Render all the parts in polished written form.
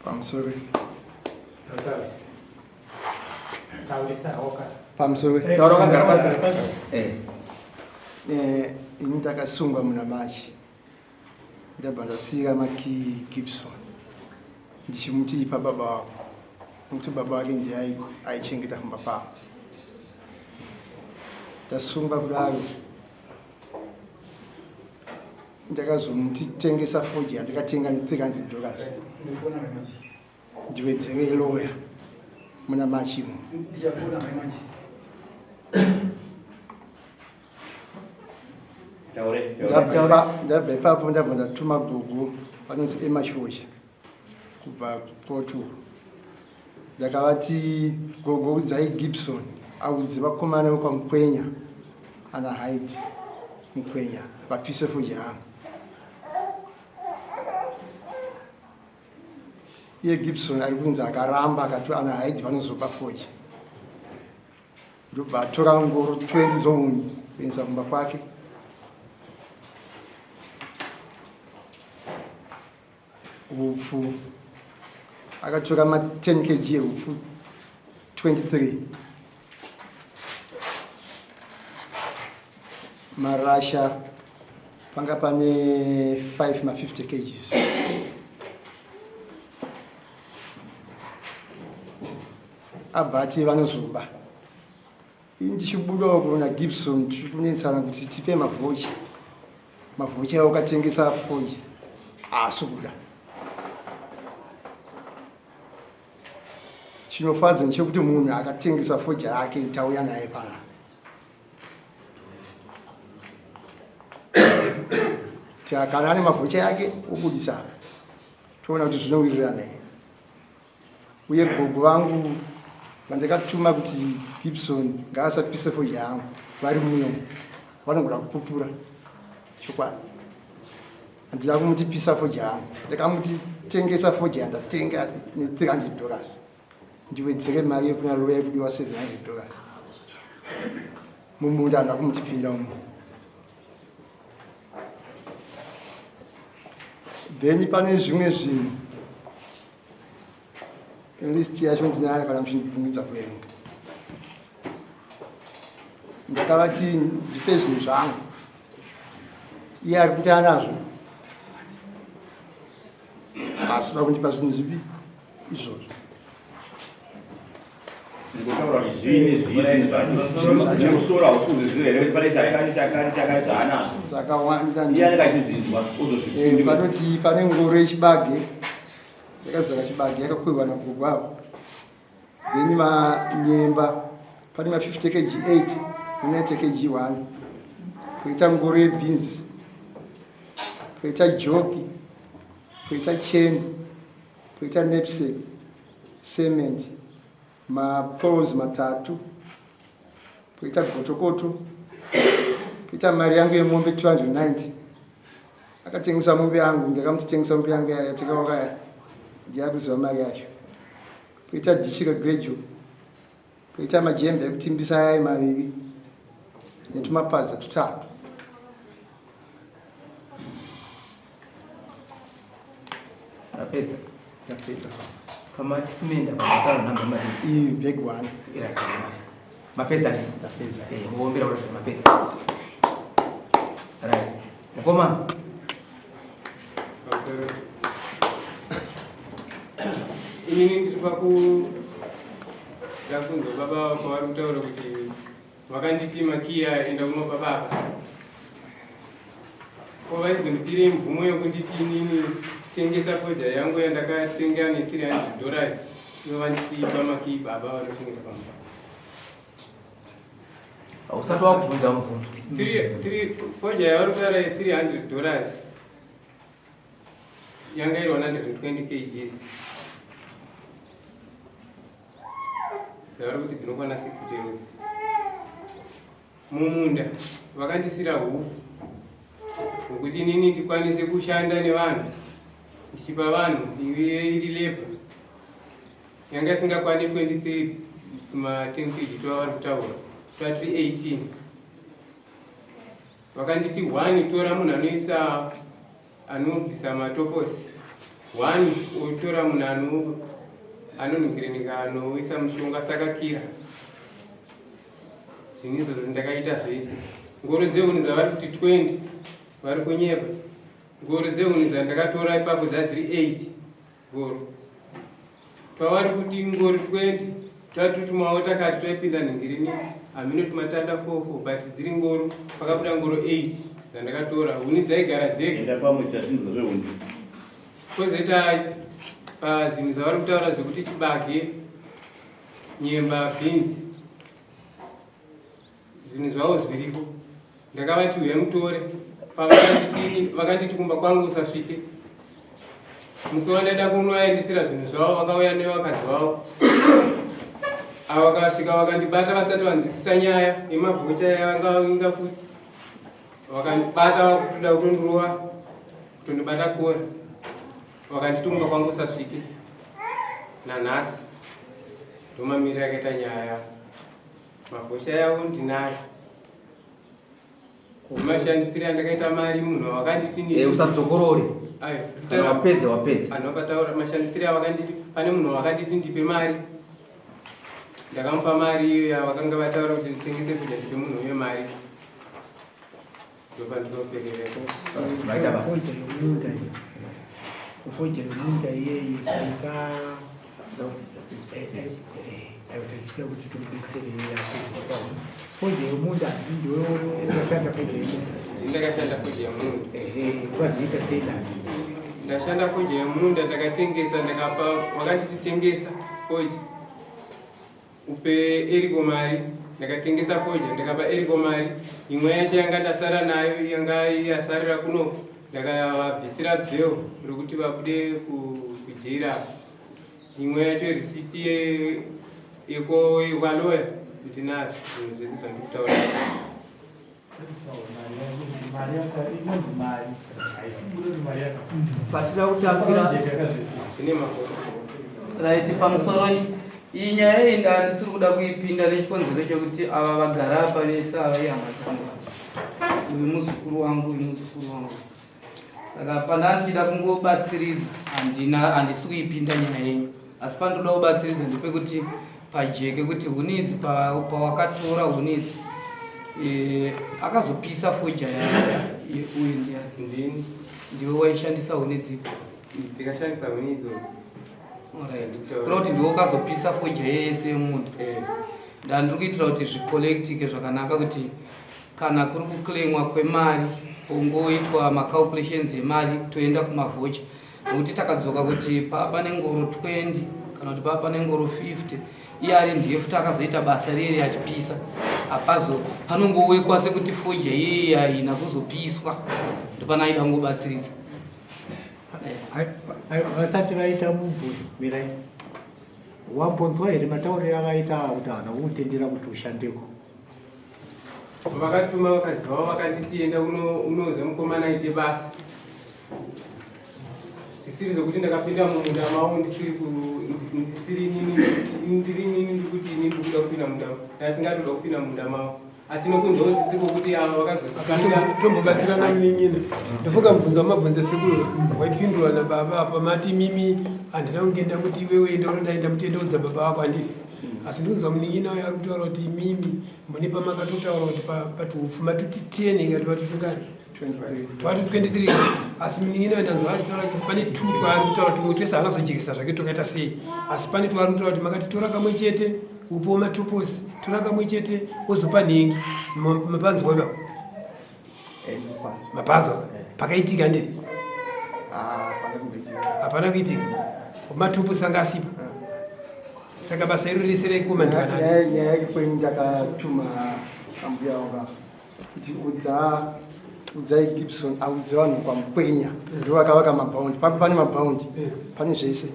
Pamusoro. Pamusoro. Taura wakagara pasi. Eh. Eh, ini ndakasungwa muna March. Ndabva ndasiira makii Gibson. Ndichimuti ipa baba wako. Nokuti baba wake ndiye aichengeta kumba pavo. Ndasungwa kudaro. Ndakazomuti tengesa fodya yandakatenga ne 300 dollars. Ndiwedzere lawyer muna March imo. Ndabva ipapo ndabva ndatuma gogo vanonzi Emma Chiwosha kubva kuPorto. Ndakavati gogo udzai Gibson audze vakomana vekwaMukwenya ana Hyde Mukwenya vapise fodya yangu. Iye Gibson ari kunzi akaramba akati ana Hyde vanozoba fodya. Ndobva atora ngoro 20 dzounyi kuendesa kumba kwake. Upfu akatora ma 10 kg eupfu 23 marasha panga pane 5 ma 50 kgs. Abva ati vanozoba. Ini ndichibuda uko naGibson tiri kunetsana kuti tipe mavhocha. Mavhocha ayo ukatengesa foji haasi kuda. Chinofadza ndechekuti munhu akatengesa foja yake tauya naye pana. Kana ane mavhocha yake obudisa toona kuti zvinowirirana here. Uye gogo vangu vandakatuma kuti Gibson ngaasapise fodya yangu vari muno vanogona kupupura chokwadi. Handina kumuti pisa fodya yangu, ndakamuti tengesa fodya yandatenga ne 300 dollars ndiwedzere mari yekuna loya yekudiwa 700 dollars mumunda handina kumuti pinda umu. Then pane zvimwe zvinhu list yacho ndinayo kana muchindibvumidza kuverenga. Ndakavati ndipe zvinhu zvangu, iye ari kuti anazvo asi vakundipa zvinhu zvipi izvozvo. Ngotaura kuti zvii nezvii zvacho hausi kuzviziva here kuti pane chakati chakati chakati zvaanazvo zvakawanda. Iye anenge achizvinzwa ozozvipindura. Panoti pane ngoro yechibage yakazara chibage yakakwirwa nagogo avo, then manyemba pane ma 50 kg 8 ne 90 kg 1, koita ngoro yebhinzi, koita joki, koita cheni, koita knapsack, cement, mapoles matatu, poita gotokoto, poita mari yangu yemombe 290. Akatengesa mombe yangu, ndakamuti tengesa mombe yangu yaya takauraya, ndiyakuziva mari yacho. Poita dhishi regejo, poita majembe ekutimbisa ayai maviri netumapadza tutatu. Tapedza. Tapedza. Pamati cement apa mataura namba mari. Iyi bag one. Mapedza. Tapedza. Eh, muombera kuti mapedza. Right. Mukoma. Inini ndiri paku ndakunzwa baba pavari kutaura kuti vakanditi makiya enda unopa baba. Ko vaizondipirei mvumo yekunditi inini tengesa fodya yangu yandakatenga ne 300 dollars ivo vanditi ipa makiyi baba vanochengeta pamba. Hausati wakubvunza mubvunzo. Fodya yavari kutaura ye 300 dollars yanga iri 120 kgs dzavari kuti dzinokwana 6 bales. Mumunda vakandisira hupfu hwekuti inini ndikwanise kushanda nevanhu ndichipa vanhu iri labor yanga isingakwani 23 ma 10 kg twavari kutaura twatiri 18. Vakanditi one tora munhu anoisa anobvisa matoposi. One otora munhu ano anonhingirinika anoisa mushonga sakakira zvinhu izvozvo ndakaita zvese. Ngoro dzehuni dzavari kuti 20 vari kunyepa. Ngoro dzehuni dzandakatora ipapo dzadziri 8 ngoro. Pavari kuti ngoro 20 twatutumawo takati twaipinda nhingirini hameno tumatanda 4 4 but dziri ngoro pakabuda ngoro 8 dzandakatora huni dzaigara dzega. Enda pamwe chatinzwa zvehuni. Kozoita pazvinhu zvavari kutaura zvekuti chibage, nyemba, bhinzi zvinhu zvavo zviriko. Ndakavati huya mutore pavakanditi vakanditi kumba kwangu usasvike. Musi wandada kunovaendesera zvinhu zvavo vakauya nevakadzi vavo. Ava vakasvika vakandibata vasati vanzwisisa nyaya yemavhocha yavanga vavinga futi. Vakandibata vakutoda kutondirova kutondibata kora. Vakanditi kumba kwangu usasvike. Nanhasi ndomamiriro akaita nyaya. Mavhocha yavo ndinayo. Mashandisire andakaita mari munhu wakanditi ni eh, usadzokorore. Ayo, kana wapedza wapedza. Anhu akataura mashandisire avakanditi pane munhu wakanditi ndipe mari. Ndakamupa mari iyo yavakanga vataura kuti nditengese kudya ndipe munhu uyo mari. Ndopandinoperereko. Vaita basa. Kufoja yomunda iyi. Kufoja yomunda iyeyi ika tachida kuti tobetserei asi foja yomunda ndiwe wakashanda foja yomunda. Ndini ndakashanda foja yemunda. Ehe, ukaziita sei nani? Ndashanda foja yemunda ndakatengesa ndakapa vakanditi tengesa foja. Upe Eriko mari ndakatengesa foja ndakapa Eriko mari imwe yacho yanga ndasara nayo yanga yasarira kuno ndakavabvisira bheo rokuti vabude kujera imwe yacho risiti yekwaloya ndinazvo zvinhu zvese zvandikutaura. Patira kutambira right pamusoro iyi nyaya iyi ndandisiri kuda kuipinda nechikonzero chekuti ava vagara apa vese ava ihama dzangu uyu muzukuru wangu uyu muzukuru wangu saka pandandichida kungobatsiridza handina handisi kuipinda nyaya yenyu asi pandoda kubatsiridza ndepekuti pajeke kuti huni idzi pawakatora huni idzi e, akazopisa foja uyu ndiani ndini ndiwe waishandisa huni dzipi ndikashandisa huni idzodzo Alright. Kureva kuti ndiwe ukazopisa foja yese yemunda eh. Ndandiri kuitira kuti zvicollectike zvakanaka kuti kana kuri kuclaimwa kwemari kungoitwa macalculations emari toenda kumavhocha nokuti takadzoka kuti papa nengoro 20 kana kuti papa nengoro 50 iye ari ndiye futi akazoita basa riyeri achipisa apazo panongowekwa sekuti foja iyeye haina kuzopiswa ndopana aida kungobatsiridza vasati vaita mubvunzo mirai wambonzwa here matauriro avaita kuti haana kukutendera kuti ushandeko Vakatuma vakadzi vavo vakanditi enda unoudza mukomana aite basa. Zvisiri zvekuti ndakapinda mumunda mavo ndisiri ndisiri nini ndiri nini ndikuti ini ndikuda kupinda munda ndasingatoda kupinda mumunda mavo asi nokunzwa tsitsi kwokuti ava vakazotombobatsirana munin'ina ndofunga mubvunzo wamabvunza sekuru waipindurwa nababa apa mati mimi handina kunge ndakuti iwewe enda unondaenda mutendeudza baba vako handiti asi ndikunzwa munin'ina uyo ari kutaura kuti imimi mune pamakatotaura kuti patuhupfu matuti 10 ikati patutungani twatu 23 asi munin'ina uyo ndanzwa achitaura kuti pane two twaari kutaura tumwe twese haanazojekesa zvake twakaita sei asi pane twaari kutaura kuti makati tora kamwe chete upo matoposi tora kamwe chete wozopa nhengi mapanzwa ipapo Eh, mapanzwa eh. pakaitika handiti ah, hapana kuitika matoposi anga asipo saka basa iro rese raikumandikanani nyaya yekwenyu ndakatuma ambuya vanga kuti udza udzai Gibson audze vanhu kwamukwenya ndo vakavaka mabhaundi panga pane mabhaundi pane zvese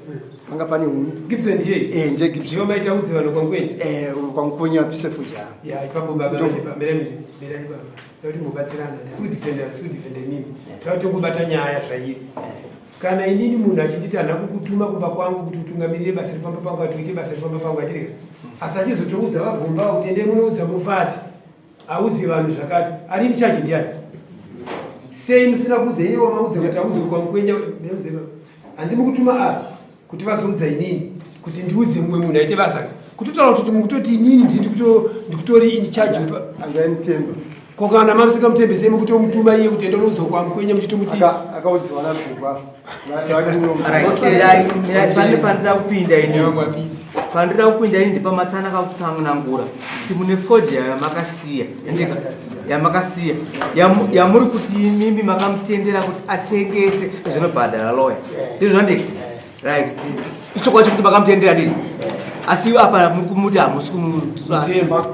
panga pane huni Gibson ndiye eh ndiye Gibson ndiyo maita udze vanhu kwamukwenya eh kwamukwenya apise fuja ya ipapo baba mira mira baba takuti mubatsirana ndisi kudefenda ndisi kudefenda mimi takuti tongobata nyaya zvairi Kana inini munhu achinditi handina kukutuma kumba kwangu kuti utungamirire basa repamba pangu ati uite basa repamba pangu atirega asi achizotoudza vagomba kuti endei munoudza mufati audze vanhu zvakati ari in charge ndiani sei musina kuudza iye wamaudza kuti audze kwamukwenya Handimi kutuma ava kuti vazoudza inini kuti ndiudze mumwe munhu aite basa. Kutotaura kuti mukutoti inini ndikutori in charge pa. Andaimutemba. Ko kana mamusingamutembi sei mukutomutuma iye kuti enda unoudzwa kwamukwenya muchitomuti Akaudziwa nagogo afa. Pane pandira kupinda ini, pandira kupinda ini ndepamatsana kakutsanangura kuti mune fodya yamakasiya, yamakasiya yamuri kuti imimi makamutendera kuti atengese zvinobhadhara loya, ndizvo zvandika? Right, ichokwadi chekuti makamutendera, ndizvo? Asi apa muri kumuti hamusi kumutemba.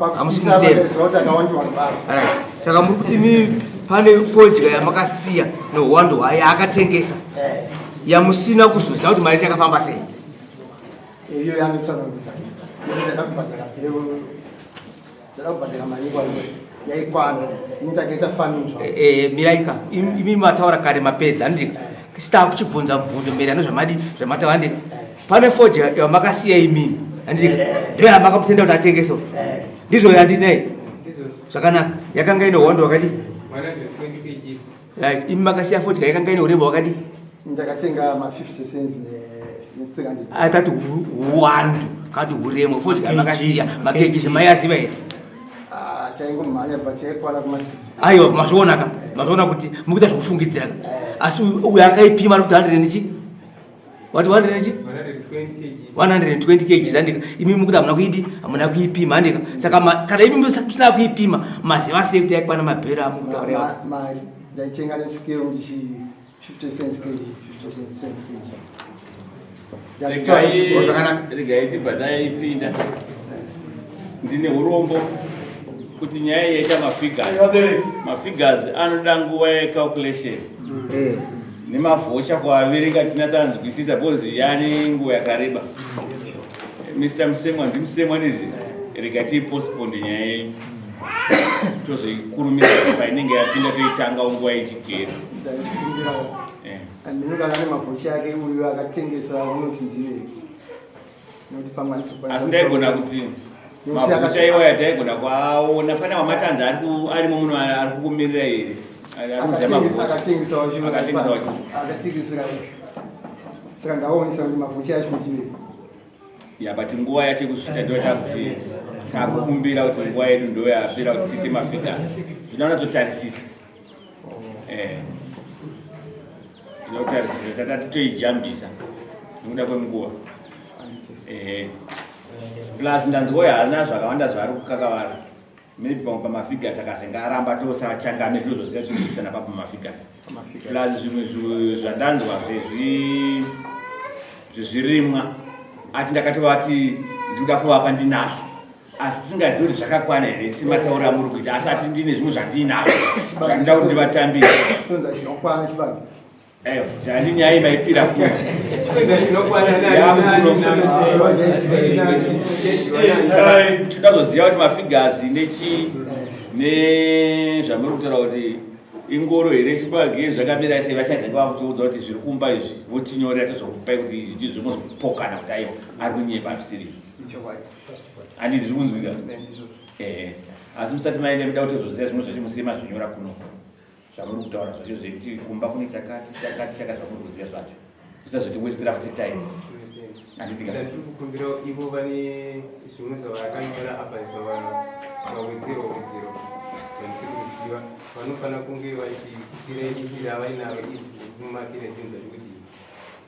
Right, saka muri kuti imimi pane fodya yamakasiya neuwandu hwayo yaakatengesa yamusina kuzoziva kuti mari chakafamba sei? Iyo yanotsanangudza, ndakakubhadhara bhero, ndakakubhadhara mari yaikwana, ini ndakaita farming. Miraika, imi mataura kare, mapedza, handika? Sita kuchibvunza mubvunzo maererano zvamadi zvamataura, handika? Pane fodya yamakasiya imimi, handika? Ndo yamakamutenda kuti atengeso, ndizvo? Yandinei zvakanaka, yakanga ine uwandu hwakadii? 120 kgs. Right, imi makasiya fodya yakanga ine uremu hwakadii? Ndakatenga ma50 cents ne300. Atati uwandu kati uremu fodya yamakasiya, makgs maiaziva here? Ah, taingomhanya, but yaikwana kuma6. Aiwa, mazvionaka, mazviona kuti mukuita zvekufungidzira, asi uyu akaipima ari kuti 100 nechi wati 100 nechi 120 kgs. 120 kgs, handika? Imi mukuti hamuna kuidi, hamuna kuipima, handika? Saka kana imi musina kuipima, maziva sei kuti yaikwana mabhero amukutaura? Mari ndaitenga nescale, ndichi 50 cents kg, 50 cents kg. Zvakanaka. Regai tibva taipinda. Ndine urombo kuti nyaya yaita mafigures. Mafigures anoda nguva yecalculation nemavhocha kuaverenga tinatsanzwisisa, because yane nguva yakareba. Mr Musemwa, ndiMusemwa nezi, rega tiipostpone nyaya yenyu, tozoikurumidza painenge yapinda, toitanga nguva yechigero. Ndaichikumbira ndino kana ane mavhochi ake uyu akatengesa, unoti ndive nokuti pamwe andisokwanisa. Asi ndaigona kuti Nokuti mavhocha iwaya taigona kuaona. Pane wamatanzi arimo muno ari kukumirira here, ari kuziva mavhocha? Akatengesa wacho. Akatengesa wacho. Akatengesera uyu, saka ndaonesa kuti mavhochi acho ndive. Ya, but nguva yacho yekusvika ndo takuti takukumbira kuti nguva yedu ndo yapera kuti tiite mafigures. Zvinoda zvinotarisisa, tata titoijambisa nekuda kwenguva. Plus ndanzwa haana zvakawanda zvaari kukakavara, maybe pamwe pamafigures akazenge aramba, tosachangame tinozoziva tinosvitsana pa pamafigures. Plus zvimwe zvandanzwa zvezvirimwa, ati ndakatovati ndinoda kuvapa ndinazvo, asi tisingazivi kuti zvakakwana here sematauro amuri kuita, asi ati ndine zvimwe zvandinazvo zvandinoda kuti ndivatambire. Tonza chinokwana chibage. Aiwa, chani nyaya imaipira kure. Chinokwana. Saka tinozoziva kuti mafigures nechi nezvamuri kutaura kuti ingoro here, chibage, zvakamira sei, vachazenge vakutiudza kuti zviri kumba izvi, votinyorera, tozokupai kuti izvi ndizvo, mozopokana kuti aiwa, ari kunyepa, hazvisiri izvo. Ichokwadi. Handiti zviri kunzwika? Ndizvo. Ehe, asi musati maenda muda kutozoziva zvimwe zvacho, musiye mazvinyora kuno zvamuri kutaura zvacho, zvekuti kumba kune chakati, chakati, chakati, zvamuri kuziva zvacho, musazoti futi time, handitika? Ndiri kukumbira ivo vane zvimwe zvavakanyora apa zvavawedzerwa wedzerwa vandisiri kuziva, vanofanira kunge vachisira iri ravainaro iri mumakira zvinhu zvacho kuti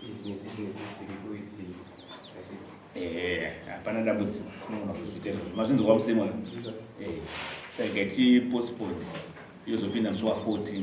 izvi nezvizvi nezvizvi zviriko izvi. Ehe, hapana dambudziko, tinogona kuzviita izvozvo. Mazvinzwa, musemwana? Saka tipostpone, yozopinda musi wa14.